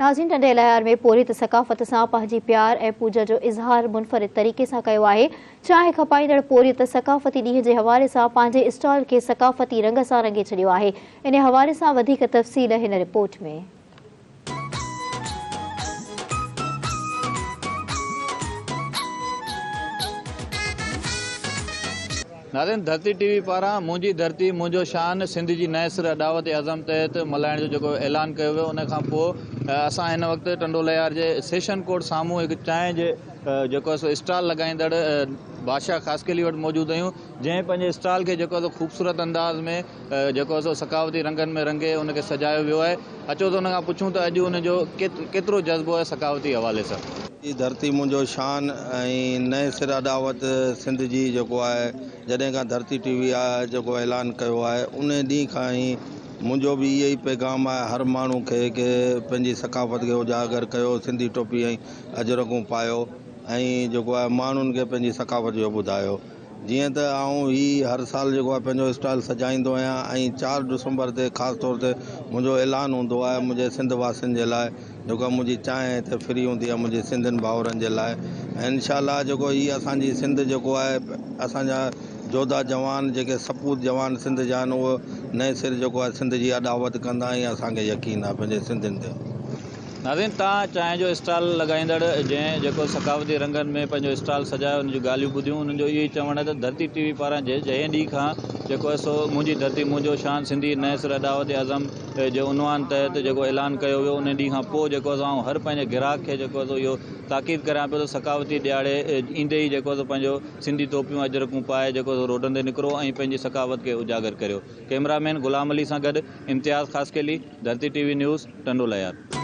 ناظرين ٽنڊي الهيار ۾ پورهيت ثقافت سان پنهنجي پيار ۽ پوڄا جو اظهار منفرد طريقي سان ڪيو آهي. چانهه کپائيندڙ پورهيت ثقافتي ڏينهن جي حوالي سان پنهنجي اسٽال کي ثقافتي رنگ سان رنگي ڇڏيو آهي. انهي حوالي سان وڌيڪ تفصيل هن رپورٽ ۾. ناظرين ڌرتي ٽي وي پاران منهنجي ڌرتي منهنجو شان سنڌ جي نئين سر اڏاوت اعظم تحت ملهائڻ جو جيڪو اعلان ڪيو ويو ان کان پوء اسان هن وقت ٽنڊو لهيار جي سيشن ڪورٽ سامهون هڪ چانهه جي جيڪو سو اسٽال لڳائيندڙ بادشاهه خاصخيلي وٽ موجود آهيون جنهن پنهنجي اسٽال کي جيڪو سو خوبصورت انداز ۾ جيڪو سو ثقافتي رنگن ۾ رنگي ان کي سجايو ويو آهي اچو ته ان کان پڇون ته اڄ ان جو ڪيترو جذبو آهي ثقافتي حوالي سان. هي ڌرتي منهنجو شان ۽ نئين سر اڏاوت سنڌ جي جيڪو آهي جڏهن کان ڌرتي ٽي وي جيڪو اعلان ڪيو آهي ان ڏينهن کان ئي منهنجو به اهي ئي پيغام آهي هر ماڻهو کي ڪي پنهنجي ثقافت کي اجاگر ڪيو سنڌي ٽوپي ۽ اجرڪون پايو ۽ جيڪو آهي ماڻهن کي پنهنجي ثقافت جو ٻڌايو جيئن ته آئون هي هر سال جيڪو آهي پنهنجو اسٽال سجائيندو آهيان ۽ چار ڊسمبر تي خاص طور تي منهنجو اعلان هوندو آهي منهنجي سنڌ واسين جي لاء جيڪو آهي منهنجي چانهه هتي فري هوندي آهي منهنجي سنڌين ڀائرن جي لاء ۽ انشاء الله جيڪو هي اسان جي سنڌ جيڪو آهي اسان جا جوڌا جوان جيڪي سپوت جوان سنڌ جا آهن اهي نئين سر جيڪو آهي سنڌ جي اڏاوت ڪندا ۽ اسان کي يقين آهي پنهنجي سنڌين تي. ناظرين تان چانهه جو اسٽال لڳائيندڙ جنهن جيڪو ثقافتي رنگن ۾ پنهنجو اسٽال سجايو ان جون ڳالهيون ٻڌيون انهن جو اهو ئي چوڻ آهي ته ڌرتي ٽي وي پاران جنهن ڏينهن کان جيڪو آهي سو منهنجي ڌرتي منهنجو شان سنڌي نئين سر اڏاوت اعظم جي عنوان تحت جيڪو اعلان ڪيو ويو ان ڏينهن کان پوء جيڪو آهي سو آئون هر پنهنجي گراهڪ کي جيڪو آهي سو اهو تاڪيد ڪريان پيو ته ثقافتي ڏهاڙي ايندي ئي جيڪو آهي سو پنهنجو سنڌي ٽوپيون اجرڪون پائي جيڪو آهي سو روڊن تي نڪرو ۽ پنهنجي ثقافت کي اجاگر ڪريو ڪئميرا مين غلام علي سان گڏ Imtiaz Khaskheli, Dharti T V news, Tando Allahyar.